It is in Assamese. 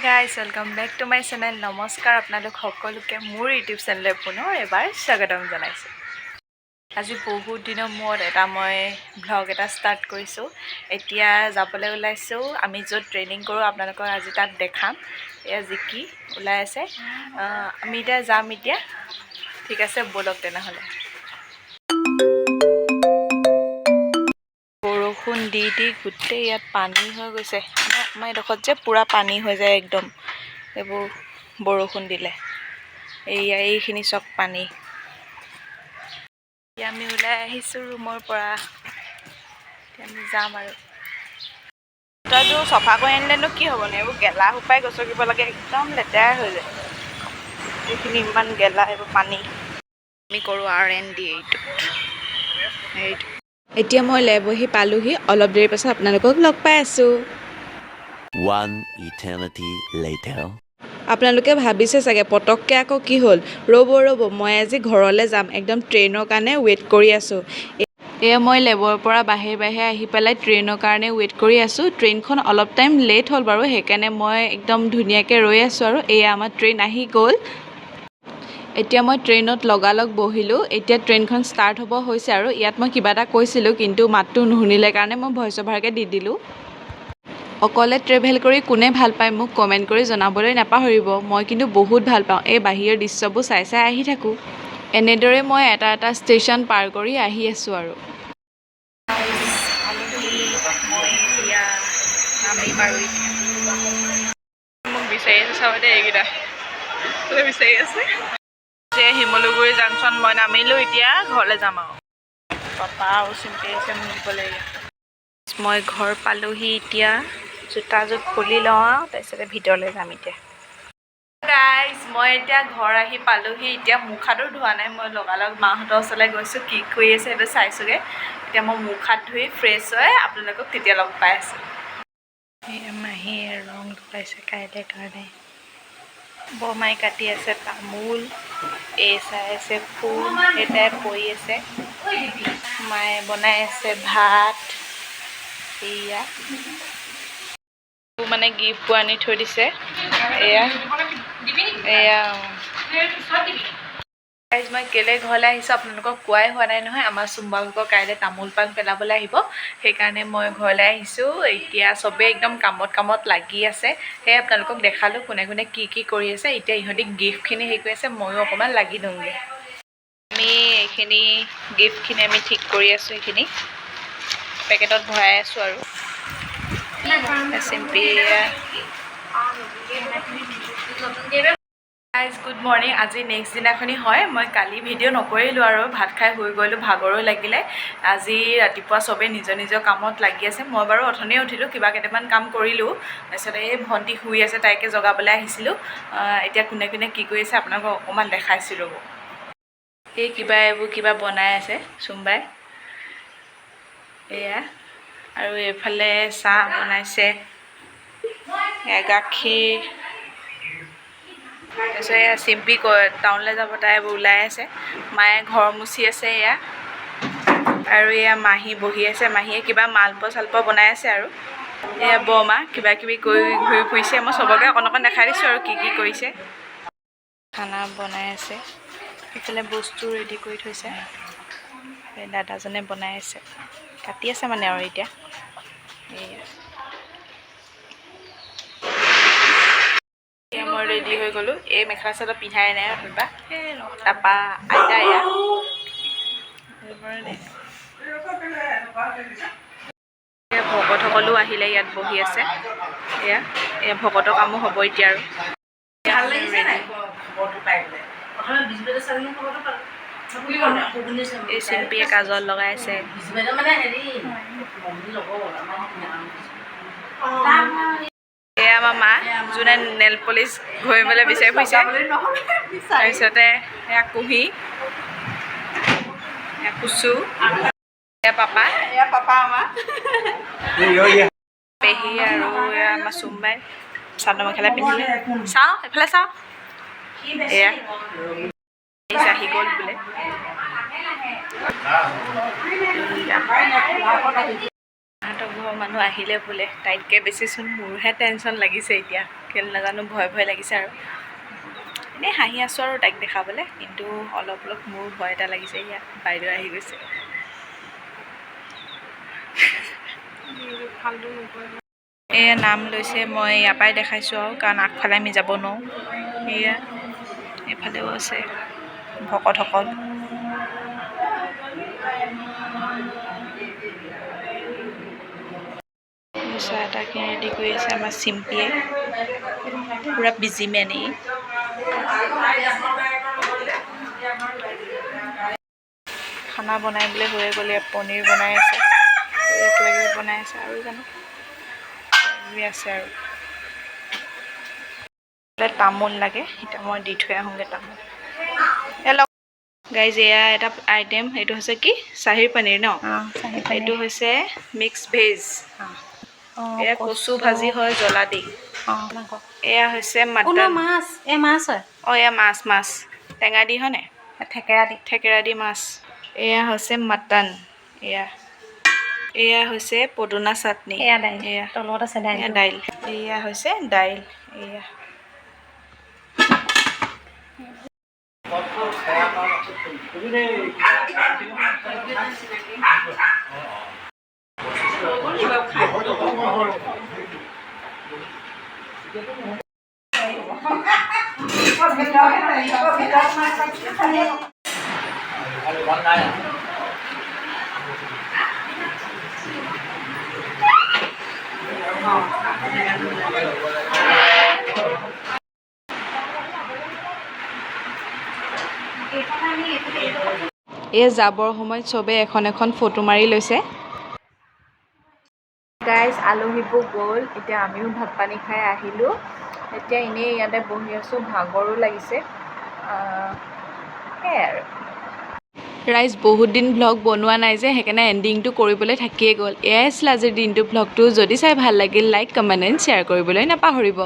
Guys, welcome back to my channel. নমস্কাৰ, আপোনালোক সকলোকে মোৰ ইউটিউব চেনেললৈ পুনৰ এবাৰ স্বাগতম জনাইছোঁ। আজি বহুত দিনৰ মূৰত এটা মই ভ্লগ এটা ষ্টাৰ্ট কৰিছোঁ। এতিয়া যাবলৈ ওলাইছোঁ। আমি য'ত ট্ৰেইনিং কৰোঁ, আপোনালোকক আজি তাত দেখাম। এয়া জিকি ওলাই আছে। আমি এতিয়া যাম এতিয়া। ঠিক আছে, ব'লক তেনেহ'লে। বৰষুণ দি দি গোটেই ইয়াত পানী হৈ গৈছে। আমাৰ এইডোখৰত যে পূৰা পানী হৈ যায় একদম এইবোৰ বৰষুণ দিলে। এইয়া এইখিনি চব পানী। এতিয়া আমি ওলাই আহিছোঁ ৰুমৰ পৰা। এতিয়া আমি যাম আৰু। জোতাযোৰ চফা কৰি আনিলেনো কি হ'বনো? এইবোৰ গেলা সোপাই গচকিব লাগে, একদম লেতেৰা হৈ যায়। এইখিনি ইমান গেলা, এইবোৰ পানী। আমি কৰোঁ আৰ এন ডি এইটোত, এইটো। এতিয়া মই লেব আহি পালোহি। অলপ দেৰিৰ পাছত আপোনালোকক লগ পাই আছোঁ। One eternity later. আপোনালোকে ভাবিছে চাগে, পটককৈ আকৌ কি হ'ল? ৰ'ব ৰ'ব, মই আজি ঘৰলৈ যাম, একদম ট্ৰেইনৰ কাৰণে ৱেইট কৰি আছোঁ। এয়া মই লেবৰ পৰা বাহিৰে বাহিৰে আহি পেলাই ট্ৰেইনৰ কাৰণে ৱেইট কৰি আছোঁ। ট্ৰেইনখন অলপ টাইম লেট হ'ল বাৰু, সেইকাৰণে মই একদম ধুনীয়াকৈ ৰৈ আছোঁ। আৰু এয়া আমাৰ ট্ৰেইন আহি গ'ল। এতিয়া মই ট্ৰেইনত লগালগ বহিলোঁ। এতিয়া ট্ৰেইনখন ষ্টাৰ্ট হ'ব হৈছে। আৰু ইয়াত মই কিবা এটা কৈছিলোঁ, কিন্তু মাতটো নুশুনিলে কাৰণে মই ভইচ অভাৰকৈ দি দিলোঁ। অকলে ট্ৰেভেল কৰি কোনে ভাল পায়, মোক কমেণ্ট কৰি জনাবলৈ নাপাহৰিব। মই কিন্তু বহুত ভাল পাওঁ। এই বাহিৰৰ দৃশ্যবোৰ চাই চাই আহি থাকোঁ। এনেদৰে মই এটা এটা ষ্টেচন পাৰ কৰি আহি আছোঁ আৰু। পালোহি মই। এতিয়া নামিম আৰু। এতিয়া মোক বিচাৰি আছে, চাব দেই, এইকেইটা কোনে বিচাৰি আছে যে। শিমলুগুৰি জাংচন মই নামিলোঁ। এতিয়া ঘৰলৈ যাম আৰু। পাপা আৰু চিম্পি আহিছে মোক নিবলৈ। মই ঘৰ পালোহি। এতিয়া জোতাযোৰ খুলি লওঁ আৰু তাৰপিছতে ভিতৰলৈ যাম এতিয়া। গাইজ, মই এতিয়া ঘৰ আহি পালোহি। এতিয়া মুখ হাতো ধোৱা নাই। মই লগালগ মাহঁতৰ ওচৰলৈ গৈছোঁ। কি কৰি আছে সেইটো চাইছোঁগৈ। এতিয়া মই মুখ হাত ধুই ফ্ৰেছ হৈ আপোনালোকক তেতিয়া লগ পাই আছোঁ। এয়া মাহীয়ে ৰং লগাইছে কাইলৈ কাৰণে। বৰমাই কাটি আছে তামোল। এই চাই আছে ফুল, দেউতাই পৰি আছে, মায়ে বনাই আছে ভাত। এয়া মানে গিফ্টবোৰ আনি থৈ দিছে। এয়া এয়া। গাইজ, মই কেলৈ ঘৰলৈ আহিছোঁ আপোনালোকক কোৱাই হোৱা নাই নহয়। আমাৰ চুম্বালোকৰ কাইলৈ তামোল পাণ পেলাবলৈ আহিব, সেইকাৰণে মই ঘৰলৈ আহিছোঁ। এতিয়া চবেই একদম কামত কামত লাগি আছে। সেয়ে আপোনালোকক দেখালোঁ কোনে কোনে কি কি কৰি আছে। এতিয়া ইহঁতি গিফ্টখিনি হেৰি কৰি আছে, ময়ো অকণমান লাগি দিওঁগৈ। আমি এইখিনি গিফ্টখিনি আমি ঠিক কৰি আছোঁ। এইখিনি পেকেটত ভৰাই আছোঁ। আৰু চিম্পি। Guys, good morning. আজি নেক্সট দিনাখনি হয়। মই কালি ভিডিঅ' নকৰিলোঁ আৰু ভাত খাই শুই গ'লোঁ, ভাগৰো লাগিলে। আজি ৰাতিপুৱা চবেই নিজৰ নিজৰ কামত লাগি আছে। মই বাৰু অথনিয়ে উঠিলোঁ, কিবা কেইটামান কাম কৰিলোঁ। তাৰপিছত এই ভণ্টি শুই আছে, তাইকে জগাবলৈ আহিছিলোঁ। এতিয়া কোনে কোনে কি কৰি আছে আপোনালোকক অকণমান দেখাইছোঁ, ৰ'ব। এই কিবা এইবোৰ কিবা বনাই আছে চুম্বাই। এয়া আৰু এইফালে চাহ বনাইছে, এয়া গাখীৰ। তাৰপিছত এয়া চিম্পি টাউনলৈ যাব, তাই এইবোৰ ওলাই আছে। মায়ে ঘৰ মুচি আছে। এয়া আৰু এয়া মাহী বহি আছে। মাহীয়ে কিবা মালপোৱা চালপোৱা বনাই আছে। আৰু এয়া বৰমা কিবা কিবি কৰি ঘূৰি ফুৰিছে। মই চবকে অকণ অকণ দেখাই দিছোঁ আৰু কি কি কৰিছে। খানা বনাই আছে। এইফালে বস্তু ৰেডি কৰি থৈছে। এই দাদাজনে বনাই আছে, কাটি আছে মানে। আৰু এতিয়া এয়া এতিয়া মই ৰেডি হৈ গ'লোঁ। এই মেখেলা চাদৰ পিন্ধাই নাই কিবা। তাৰপৰা আইতা এয়া। এয়া ভকতসকলো আহিলে, ইয়াত বহি আছে। এয়া এয়া ভকতৰ কামো হ'ব এতিয়া আৰু। ভাল লাগিছে নাই খবৰটো পাই পেলাই? প্ৰথমে বিজু বাইদেউ চালোঁ, খবৰটো পালোঁ। এই চিম্পীয়ে কাজল লগাই আছে। বিজু বাইদেউ মানে হেৰি লগৰ আমাৰ। এয়া আমাৰ মা, যোনে নেল পলিচ ঘঁহিবলৈ বিচাৰি ফুৰিছে। তাৰপিছতে এয়া কুঁহি, এয়া কুচু, এয়া পাপা। এয়া পাপা আমাৰ। পেহী আৰু এয়া আমাৰ চুম্বাই চাদৰ মেখেলা পিন্ধিলে। চাওঁ, এইফালে চাওঁ। এয়া আহি গ'ল বোলে। এয়া। তাহাঁতৰ ঘৰৰ মানুহ আহিলে বোলে। তাইতকৈ বেছিচোন মোৰহে টেনশ্যন লাগিছে এতিয়া। কেলৈ নাজানো, ভয় ভয় লাগিছে আৰু। এনেই হাঁহি আছোঁ আৰু তাইক দেখাবলৈ, কিন্তু অলপ অলপ মোৰো ভয় এটা লাগিছে। ইয়াত বাইদেউ আহি গৈছে। এয়া নাম লৈছে। মই ইয়াৰ পৰাই দেখাইছোঁ আৰু, কাৰণ আগফালে আমি যাব নোৱাৰোঁ। এয়া এইফালেও আছে ভকতসকল। চাহ তাহখিনি ৰেডি কৰি আছে আমাৰ চিম্পীয়ে। পূৰা বিজি মেন ই। খানা বনাই বোলে হৈয়ে গ'ল। ইয়াত পনীৰ বনাই আছে, ইয়াত কিবা কিবি বনাই আছে আৰু জানো কিবা কিবি আছে। আৰু তামোল লাগে, এতিয়া মই দি থৈ আহোঁগৈ তামোল। গাইজ, এয়া এটা আইটেম। এইটো হৈছে কি? চাহী পনীৰ ন? এইটো হৈছে মিক্স ভেজ। এয়া কচু ভাজি হয়, জ্বলা দি। এয়া হৈছে মাটন। মাছ, এই মাছ হয়। অঁ, এয়া মাছ, মাছ টেঙা দি হয়নে? থেকেৰা দি। থেকেৰা দি মাছ। এয়া হৈছে মাটন। এয়া এয়া হৈছে পদুনা চাটনি। এয়া দাইল। এয়া তলত আছে। এয়া দাইল। এয়া হৈছে দাইল এয়া। এই যাবৰ সময়ত চবেই এখন এখন ফটো মাৰি লৈছে। গাইজ, আলহীবোৰ গ'ল। এতিয়া আমিও ভাত পানী খাই আহিলোঁ। এতিয়া এনেই ইয়াতে বহি আছোঁ, ভাগৰো লাগিছে। সেয়াই আৰু। ৰাইজ, বহুত দিন ভ্লগ বনোৱা নাই যে, সেইকাৰণে এণ্ডিংটো কৰিবলৈ থাকিয়ে গ'ল। এয়াই আছিল আজিৰ দিনটো ভ্লগটো। যদি চাই ভাল লাগিল, লাইক, কমেণ্ট এণ্ড শ্বেয়াৰ কৰিবলৈ নাপাহৰিব।